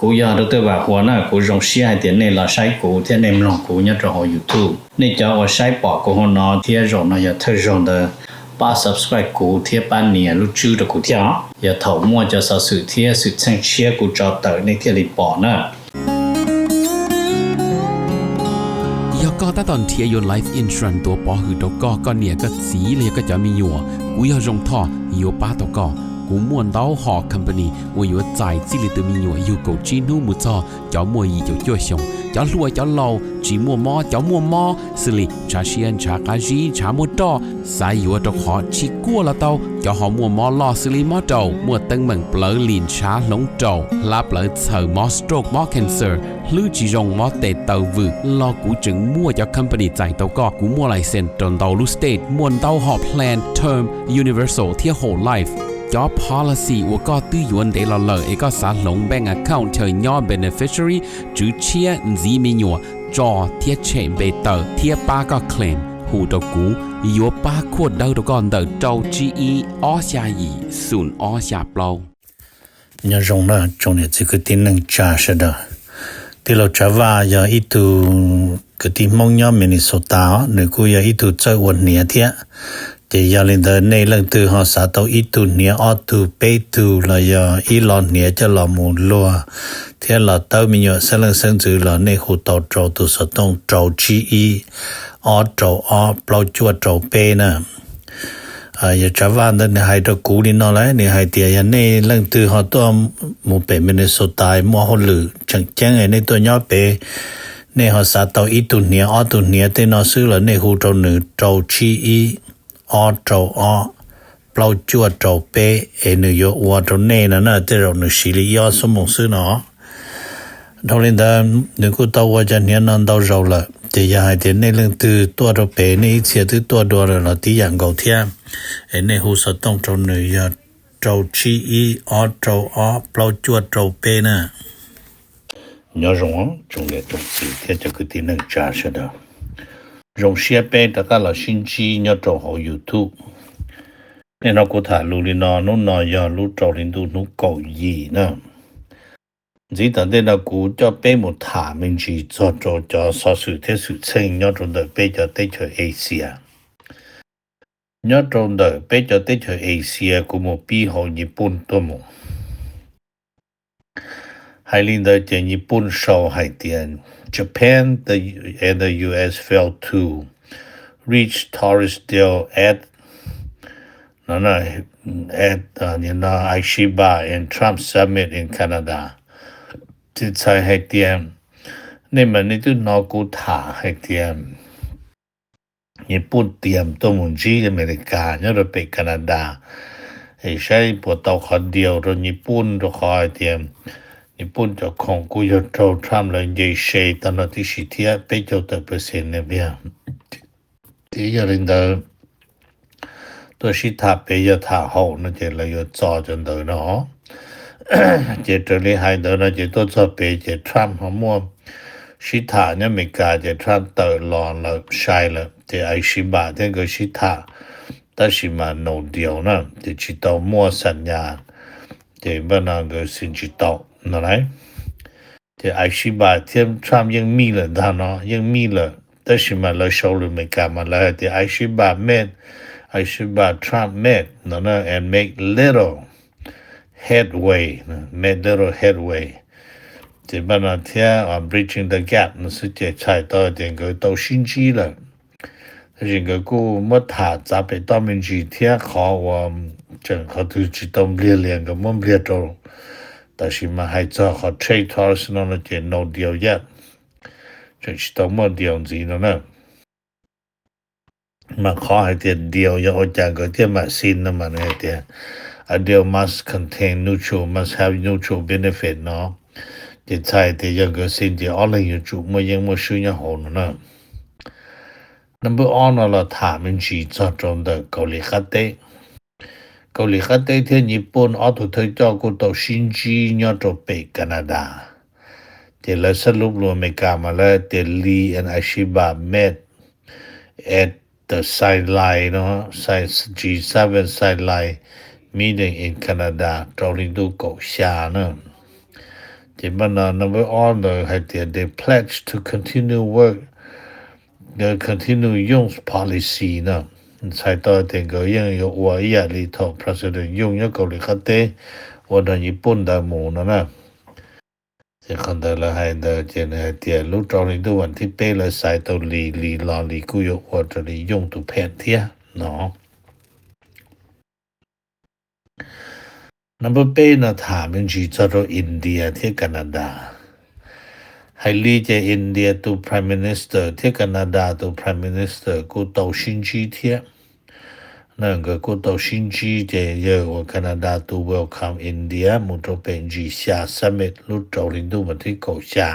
Kuv yog Dr. Vam Huas na, kuv zoo siab hais tias nej los saib kuv thiab nej mloog kuv nyob rau hauv YouTube. Nej cov uas saib pom kuv hauv no thiab zaum no yog thawj zaug ntawd, pab subscribe kuv thiab pab nias lub tswb rau kuv thiab os. Yog thaum muaj cov xov xwm thiab xwm txheej tshiab kuv tso tawm nej thiaj li pom na. Yog koj tab tom nrhiav yuav life insurance tuav pov hwm rau koj, koj niam koj txiv los yog koj cov me nyuam, kuv yog Zoo Thoj yuav pab tau koj. Kuv muaj ntau hom company uas yuav txais txij li tus me nyuam yug kaum tsib hnub mus txog cov muaj yim caum cuaj xyoos, cov hluas cov laus, tsis muaj mob cov muaj mob, xws li ntshav siab ntshav qab zib ntshav muaj roj, xav yuav rau qhov tsis kuaj los tau, cov ho muaj mob loj xws li mob raum, muaj teeb meem plawv lim ntshav hloov raum, hlab plawv txhaws, mob stroke mob cancer, hlwb tsis zoo mob tes taw vwm los kuv tseem muaj cov company txais tau koj. Kuv muaj license rau ntau lub state, muaj ntau hom plan term, universal thiab whole life. Cov policy uas koj twb yuav ntev los lawm es koj xav hloov bank account chaw nyob beneficiary, tswv tshiab, ntxiv me nyuam, tso thiab tshem npe tawm thiab pab koj claim, hu rau kuv, yuav pab khuaj dawb rau koj ntawm rau tsib ib ob xya yim xoom ob xya plaub. Nyob zoo na tsoom niam txiv kwv tij neej tsa sawv daws. Tij laug Tsav Vaj yog ib tug kwv tij Hmoob nyob Minnesota os, nws kuj yog ib tug txawj ua hniav thiab. Ces yog li ntawd nej leej twg ho xav tau ib tug hniav ob tug peb tug los yog ib lo hniav coj los mus luag thiab los tawb me nyuam xeeb leej xeeb ntxwv los nej hu tau rau tus xov tooj rau tsib ib ob rau ob plaub cuaj rau peb na. Yog Tsav Vaj ntawd nws hais rau kuv li no lawm, nws hais tias yog nej leej twg ho tuaj mus pem Minnesota muaj hauj lwm tseem ceeb nej tuaj nyob pem, nej ho xav tau ib tug hniav ob tug hniav tej no xwb los nej hu rau nws rau tsib ib ob rau ob plaub cuaj rau peb es nws yuav ua rau nej no na, tej zaum nws siv li ib ob xuab moos xwb no. Dhau li ntawd nws kuj tau ua cov hniav no ntau zaus lawm, ces yog hais tias nej leej twg tuaj rau pem nej ib txhia twb tuaj dua lawm los tib yam nkaus thiab, es nej hu xov tooj rau nws yog rau tsib ib ob rau ob plaub cuaj rau peb na. Nyob zoo tsoom niam tsoom txiv thiab cov kwv tij neej tsa sawv daws. Zoo siab peb rov qab los sib ntsib nyob rau hauv YouTube. Nim no kuv tham lus li no, hnub no yog lub rau hli ntuj hnub kaum yim na. Ntxiv tom ntej no kuv coj peb mus tham me ntsis txog rau cov xov xwm thiab xwm txheej nyob rau ntawm peb cov teb chaws Asia. Nyob rau ntawm peb cov teb chaws Asia kuv mus pib hauv Nyij Pooj tuaj mus. Hais li ntawd ces Nyij Pooj sau hais tias Japan and the U S failed to reach Tariq deal at, no, no, at, uh, you know, Aishiba and Trump summit in Canada. Ces txhais hais tias nej mas nej twb hnov kuv tham hais tias Nyij Pooj tias tuaj mus ntsib Amelikas nyob rau pem Canada es saib puas tau qhov deal rau Nyij Pooj, rau qhov hais tias Nyij Pooj cov khoom kuj yog raug Trump lawv nce se tag nrho tib si thiab peb caug tawm percent npiag. Ces yog li ntawd tuaj sib tham pem yog tham haum no ces lawv yuav txo cov ntawd no. Ces raws li hais ntawd no ces tuaj txog pem ces Trump ho muaj sib tham nyob Amelikas ces Trump tawm los lawm sai lawm ces Aishiba thiab nkawd sib tham, tab sis mas no deal na, ces tsis tau muaj xam nyas, ces npaj no nkawd xij tsis tau no lauj. Ces Aishiba thiab Trump yeej mij lawm ntag no, yeej mij lawm, tab sis mas lawv sau lus Amelikas mas lawv hais tias Aishiba met, Aishiba Trump met no na, and make little headway, make little headway. Ces npaj no thiab bridging the gap no xwb ces txhais tau tias nkawd tau sib ntsib lawm. Tab sis nkawd kuj muab tham txav pem toj me ntsis thiab qhov uas tseem qhov twg tsis tau npliag li nkawd muab npliag rau. Tab sis mas hais txog qhov trade talks no no ces no deal yet, tseem tsis tau muaj deal ntxiv no na. Mas qhov hais tias deal yog ua cas nkawd thiaj mam xij no mas nws hais tias a deal must contain mutual, must have mutual benefit no. Ces txhais tias yog nkawd xij ces ob leeg yuav tsum muaj yeeb muaj swb nyob hauv no na. Number ob no los tham me ntsis txog rau ntawm Kaus Lim qab teb. Kaus Lim qab teb thiab Nyij Pooj ob tug thawj coj kuj tau sib ntsib nyob rau pem Canada. Ces lawv xab lub lus Amelikas mas lawv tias Lee and Aishiba met at the sideline no, G seven sideline meeting in Canada rau hli ntuj kaum xya na. Ces npaj no number ob ntawd hais tias they pledge to continue work, the continue young policy no, txhais tau tias nkawd yeej yuav ua ib yam li thaum President Yoon nyob Kaus Lim Qab Teb ua nrog Nyij Pooj ntawd mus no na. Ces qhov ntawd lawv hais ntawd ces nws hais tias lub rau hli ntuj vas thib peb lawv xaiv tau Lee, Lee los Lee kuj yuav ua raws li Yoon tus pheem thiab no. Number peb no tham me ntsis txog rau India thiab Canada. Hais li ces India tus Prime Minister thiab Canada tus Prime Minister kuj tau sib ntsib thiab. Na nkawd kuj tau sib ntsib ces yawg uas Canada tus welcome India mus rau pem ntsis xya summit lub rau hli ntuj vas thib kaum xya.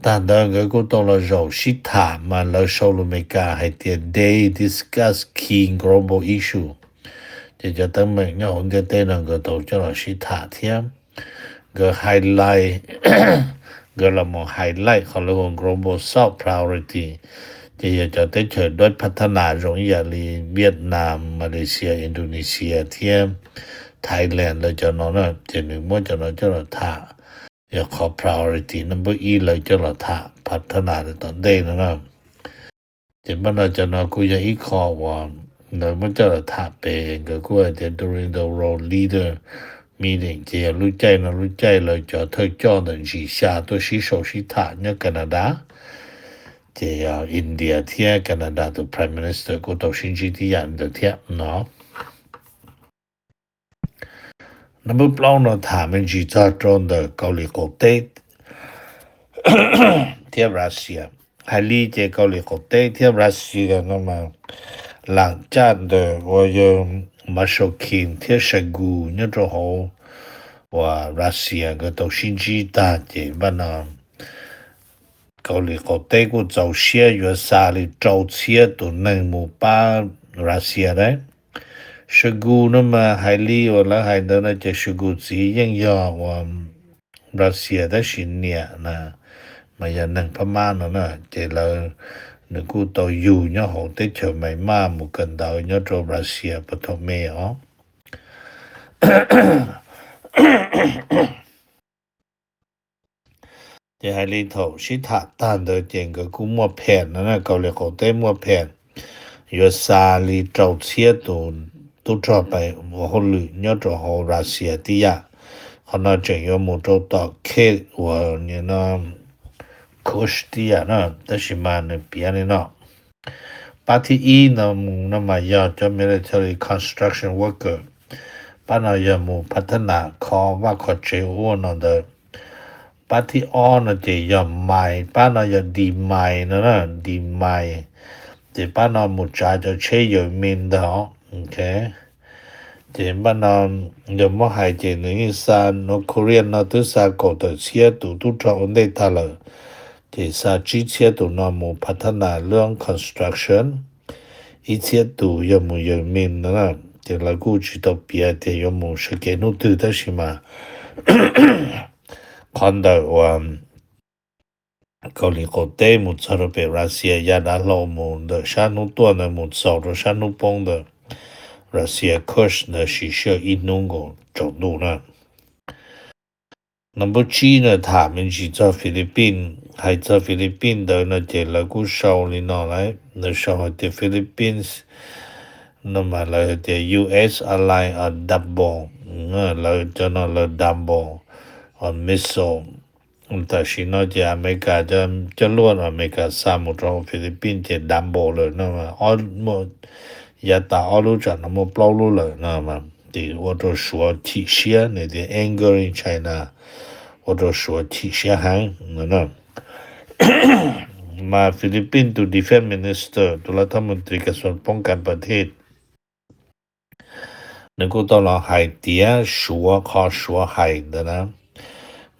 Tag ntawd nkawd kuj tau los zaum sib tham mas lawv sau lus Amelikas hais tias they discuss key global issue. Ces cov teeb meem nyob hauv ntiaj teb no nkawd tau coj los sib tham thiab. Nkawd highlight, nkawd los mus highlight qhov lawv hu global south priority, ces yog cov teb chaws dawb phav thab nas zoo ib yam li Vietnam, Malaysia, Indonesia thiab Thailand lawv cov no na, ces nws muab cov no coj los tham, yog qhov priority number ib lawv coj los tham phav thab nas tom ntej no na. Ces npaj no cov no kuj yog ib qho uas nkawd muab coj los tham pem, nkawd kuj hais tias during the world leader meeting, ces yog lub caij no lub caij lawv cov thawj coj ntawm ntsis xya tuaj sib sau sib tham nyob Canada. Ces yog India thiab Canada tus Prime Minister kuj tau sib ntsib tib yam ntawd thiab no. Number plaub no tham me ntsis txog rau ntawm Kaus Lim Qaum Teb thiab Russia. Hais li ces Kaus Lim Qaum Teb thiab Russia no mas lam caj ntawm uas yog Mishustin thiab Shoigu nyob rau hauv uas Russia nkawd tau sib ntsib tag ces npaj no Kaus Lim Qaum Teb kuj txaus siab yuav xa li rau txhiab tus neeg mus pab Russia na. Shoigu no mas hais li uas lawv hais ntawd no ces Shoigu txiv yeej yog uas Russia tab sis niam na mas yog neeg Phab Mab no na, ces lawv, nws kuj tau yug nyob hauv teb chaws Myanmar mus kawm ntawv nyob rau Russia puag thaum me os. Ces hais li thaum sib tham tag ntawd ces nkawd kuj muaj phees no na, Kaus Lim Qaum Teb muaj phees yuav xa li rau txhiab tus tub rog pab ua hauj lwm nyob rau hauv Russia tib yam. Qhov no tseem yuav mus rau tom Kyiv uas no Kursk tib yam na, tab sis mas nws piav li no. Pab thib ib no mus no mas yog cov military construction worker, pab no yog mus phav thab nas kho vaj kho tsev ua no ntawd. Pab thib ob no ces yog mines, pab no yog dig mines no na, dig mines, ces pab no mus tsav cov tsheb yaws mis ntag. Ces npaj no yog muab hais ces nws yeej xa, North Korea no twb xa kaum tawm txhiab tus tub rog ua ntej tag lawm, ces xa tsib txhiab tus no mus phav thab nas lub construction, ib txhiab tus yog mus yaws mis no na. Ces lawv kuj tsis tau piav tias yuav mus sawv kev hnub twg tab sis mas qhov ntawm uas Kaus Lim Qaum Teb mus txog rau pem Russia ya dav hlau mus ntawm sab hnub tuaj ntawd mus txaus rau sab hnub poob ntawd, Russia Kursk ntawd siv sij hawm ib hnub nkaus tsaus ntuj na. Number tsib no tham me ntsis txog Philippines. Hais txog Philippines ntawd no ces lawv kuj sau li no lawm, lawv sau hais tias Philippines no mas lawv hais tias U S ally a double, lawv cov no lawv double missile. Tam sim no ces Amelikas cov coj luaj Amelikas xa mus rau Philippines ces double lawm no, yav tas ob lub tsam no muaj plaub lub lawm no, ces ua rau Suav chim siab, nws tias angering China, ua rau Suav chim siab heev no. Mas Philippines tus defense minister, tus lav thab mus tris kas xuas poob kas pas thij, nws kuj tau los hais tias Suav, qhov Suav hais ntawd na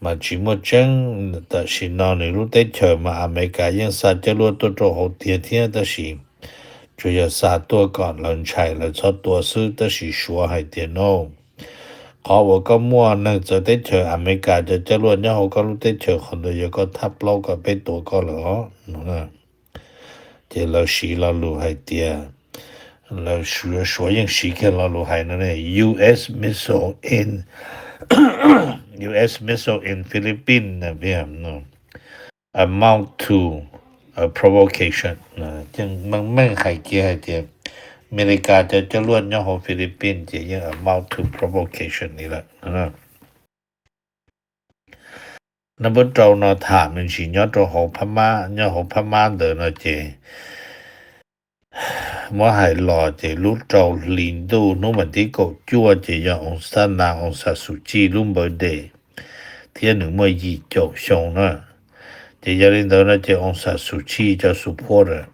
mas tsis muaj tseeb. Tam sim no nws lub teb chaws mas Amelikas yeej xa coj luaj tuaj rau hauv tiag thiab, tab sis tsuas yog xa tuaj kom lawv ntshai lawv txhob tua xwb, tab sis Suav hais tias no, qhov uas koj muaj neeg txawv teb chaws Amelikas cov coj luaj nyob hauv koj lub teb chaws, qhov ntawd yog koj thaj plaub kom peb tua koj lawm os. Ces lawv siv lo lus hais tias, lawv Suav, Suav yeej siv kiag lo lus hais no ne, U S missile in U S missile in Philippines amount to provocation. Meej meej hais kiag hais tias Amelikas cov coj luaj nyob hauv Philippines ces yeej amount to provocation li lawm. Number rau no tham me ntsis nyob rau hauv Phab Mab, nyob hauv Phab Mab ntawd no ces muab hais los ces lub rau hli ntuj hnub vas thib kaum cuaj ces yog Aung San, Aung San Suu Kyi lub birthday thiab nws muaj yim caum xyoo na. Ces yog li ntawd no ces Aung San Suu Kyi cov supporter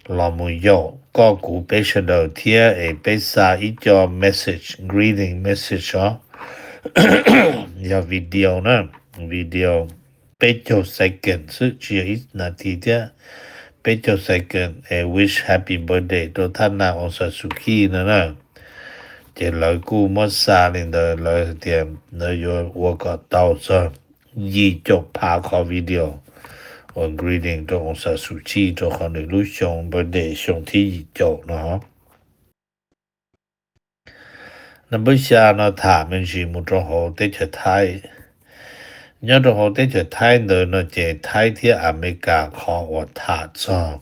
los mus yaum koj kuv peb sawv daws thiab es peb xa ib co message, greeting message os. Yog video na, video peb caug second xwb, tsis yog ib nas this thiab, peb caug second es wish happy birthday rau thaj nas Aung San Suu Kyi no na. Ces lawv kuj muab xa li ntawd, lawv tias lawv yuav ua kom tau txog yim caum phav qhov video uas greeting rau Aung San Suu Kyi rau qhov nws lub xyoo birthday xyoo thib yim caum no. Number xya no tham me ntsis mus rau hauv teb chaws Thaib. Nyob rau hauv teb chaws Thaib ntawd no ces Thaib thiab Amelikas qhov uas tham txog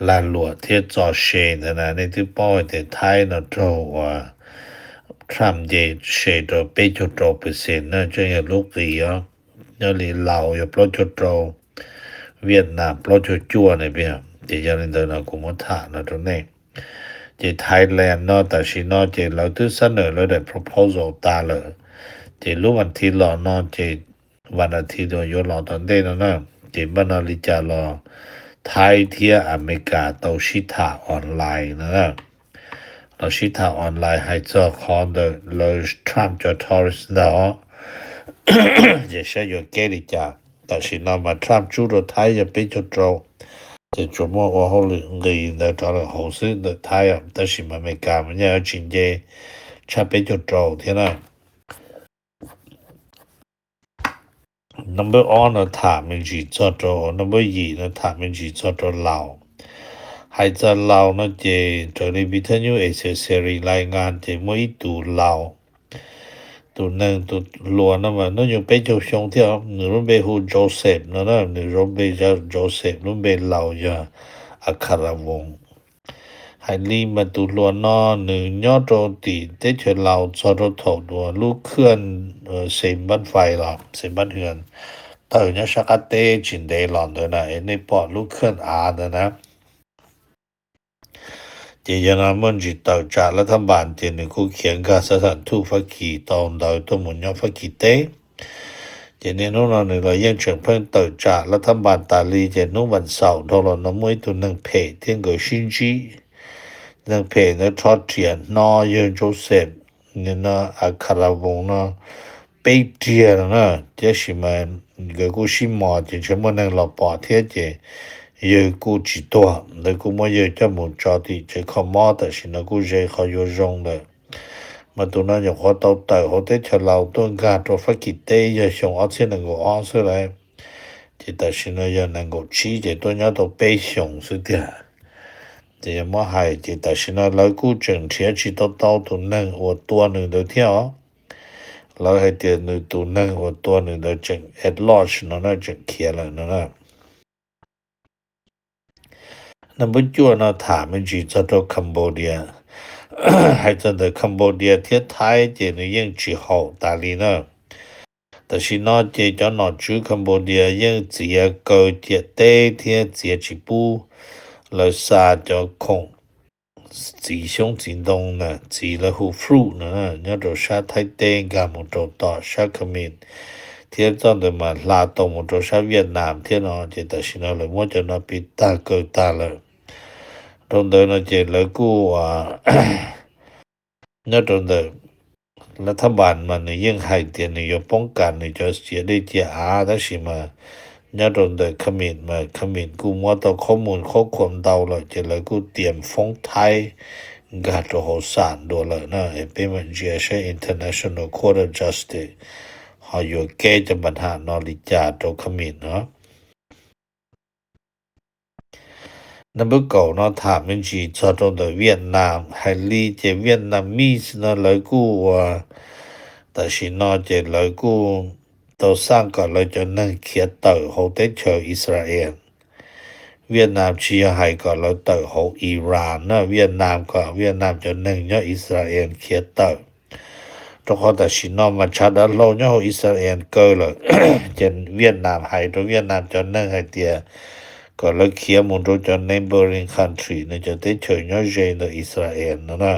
lag luam thiab txo se ntawd na, nej twb paub hais tias Thaib no raug uas Trump nce se rau peb caug rau percent na, tseem yog lub qis os. Nyob li Laos yog plaub caug rau, Vietnam plaub caug cuaj ne, ces yog li ntawd no kuv muab tham no rau nej. Ces Thailand no tam sim no ces lawv twb xab nawm lawv daim proposal tas lawm. Ces lub vas thiv los no ces vas thiv uas yuav los tom ntej no na, ces npaj no li cas los Thaib thiab Amelikas tau sib tham online no na. Los sib tham online hais txog qhov ntawd lawv Trump cov tourist ntag. Ces saib yuav keb li cas. Tam sim no mas Trump tsub rau Thaib yog peb caug rau, ces tsuas muaj ua hauj lwm nqis ntawd rov lawm hauv xwb ntawm Thaib, tab sis mas Amelikas mas nyaj yuav tsis nce tshaj peb caug rau thiab na. Number ob no tham me ntsis txog rau, number yim no tham me ntsis txog rau Laos. Hais txog Laos no ces raws li Viettel News Asia Series lais ngas ces muaj ib tug Laos, tus neeg tus hluas no mas hnub nyoog peb caug xyoo thiab, nws lub npe hu Joseph no na, nws lub npe Joseph, lub npe Laos yog Akharavong. Hais li mas tus hluas no nws nyob rau tim teb chaws Laos txog rau thaum uas lub khwj Xeem Ban Fais los Xeem Ban Hwm tawg nyob sab qab teb tsis ntev los ntawd na, es nej pom lub khwj av ntawd na. Ces yog no muaj ntsis tawm tsam lav thab npas ces nws kuj khiav nkag xab tham thuj Fab Kis tau ntawd tuaj mus nyob Fab Kis teb. Ces niaj hnub no nws los yeej tseem pheej tawm tsam lav thab npas tas li, ces hnub vas xaum dhau los no muaj ib tug neeg phem thiab nkawd sib ntsib. Neeg phem ntawd rho riam hno yawg Joseph no Akharavong no peb riag no na, tab sis mas nkawd kuj sib mos ces ntshe muaj neeg los pom thiab ces yawg kuj tsis tuag, ntawd kuj muab yawg coj mus tso tim tsev kho mob, tam sim no kuj ze qhov yuav zoo lawm. Mas tus no nyuam qhuav tau tawm hauv teb chaws Laos tuaj nkag rau Fab Kis teb yog xyoo ob txhiab nees nkaum ob xwb lawm. Ces tam sim no yog nees nkaum tsib ces tuaj nyob tau peb xyoos xwb tiag. Ces yog muab hais ces tam sim no lawv kuj tseem nrhiav tsis tau tau tus neeg uas tua nws ntawd thiab os. Lawv hais tias nws tus neeg uas tua nws ntawd tseem at large no na, tseem khiav lawm no na. Number cuaj no tham me ntsis txog rau Cambodia. Hais txog ntawm Cambodia thiab Thaib ces nws yeej tsis haum tas li na. Tam sim no ces cov nom tswv Cambodia yeej txiav kaw ciam teb thiab txiav tsis pub lawv xa cov khoom txiv xyoob txiv ntoo na, txiv lawv hu fruit no na, nyob rau sab Thaib teb nkag mus rau tom sab Khmer, thiab txoj ntawd mas hla tau mus rau sab Vietnam thiab no, ces tam sim no lawv muab cov no piv tag kaw tag lawm. Rau ntawd no ces lawv kuj nyob rau ntawm lav thab npas mas nws yeej hais tias nws yuav poob kas nws cov ciav dej ciav av, tab sis mas nyob rau ntawm Khmer mas Khmer kuj muab tau qhob mus qhob khuam ntau lawm, ces lawv kuj tiam foob Thaib nkag rau hauv xam dua lawm na. Es peb mam ntsia saib International Court of Justice ho yuav keb cov npa ham no li cas rau Khmer no. Number kaum no tham me ntsis txog rau ntawm Vietnam. Hais li ces Vietnamese no lawv kuj ua, tam sim no ces lawv kuj tau xaj kom lawv cov neeg khiav tawm hauv teb chaws Israel. Viaj Nam tsis yog hais kom lawv tawm hauv Iran na, Viaj Nam kom Viaj Nam cov neeg nyob Israel khiav tawm. Rau qhov tam sim no mas tshav dav hlau nyob hauv Israel kaw lawm, ces Viaj Nam hais rau Viaj Nam cov neeg hais tias kom lawv khiav mus rau cov neighboring country, nws cov teb chaws nyob ze ntawm Israel no na,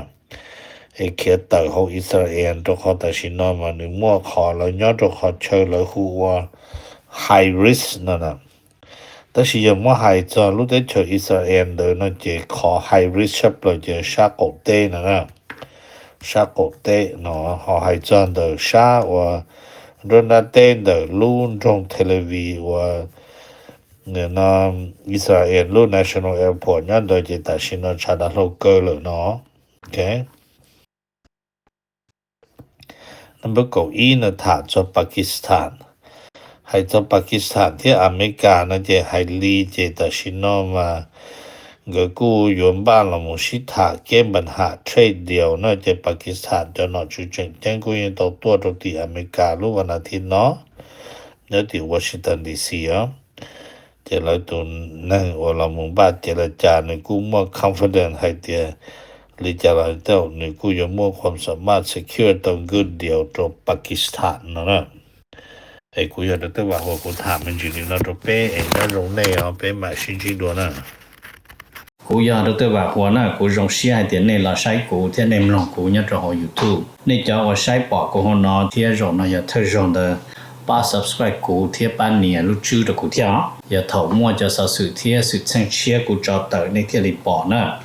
es khiav tawm hauv Israel, rau qhov tam sim no mas nws muaj qhov lawv nyob rau qhov chaw lawv hu ua high risk no na. Tab sis yog muab hais txog lub teb chaws Israel ntawd no ces qhov high risk tshaj plaws ces sab qaum teb no na, sab qaum teb no. Ho hais txog ntawm sab uas nruab nrab teb ntawm lub nroog Tel Aviv uas no Israel lub National Airport nyob ntawd ces tam sim no tshav dav hlau kaw lawm no. Ok. Number kaum ib no tham txog Pakistan. Hais txog Pakistan thiab Amelikas no ces hais li ces tam sim no mas nkawd kuj yuav npaj los mus sib tham kev npaj ham trade deal no ces Pakistan cov nom tswv tseem ceeb kuj yeej tau tuaj rau tim Amelikas lub vas nas thiv no nyob tim Washington D C os. Ces lawv tus neeg uas los mus npaj ces li cas nws kuj muaj confidence hais tias li cas los tej zaum nws kuj yuav muaj qhuas xam maj secure tau good deal rau Pakistan no na. Es kuv yog Dr. Vam Huas kuv tham me ntsis li no rau peb es nyob zoo nej os, peb mam sib ntsib dua na. Kuv yog Dr. Vam Huas na, kuv zoo siab hais tias nej los saib kuv thiab nej mloog kuv nyob rau hauv YouTube. Nej cov uas saib pom kuv hauv no thiab zaum no yog thawj zaug ntawd, pab subscribe kuv thiab pab nias lub tswb rau kuv thiab os. Yog thaum muaj cov xov xwm thiab xwm txheej tshiab kuv tso tawm nej thiaj li pom na.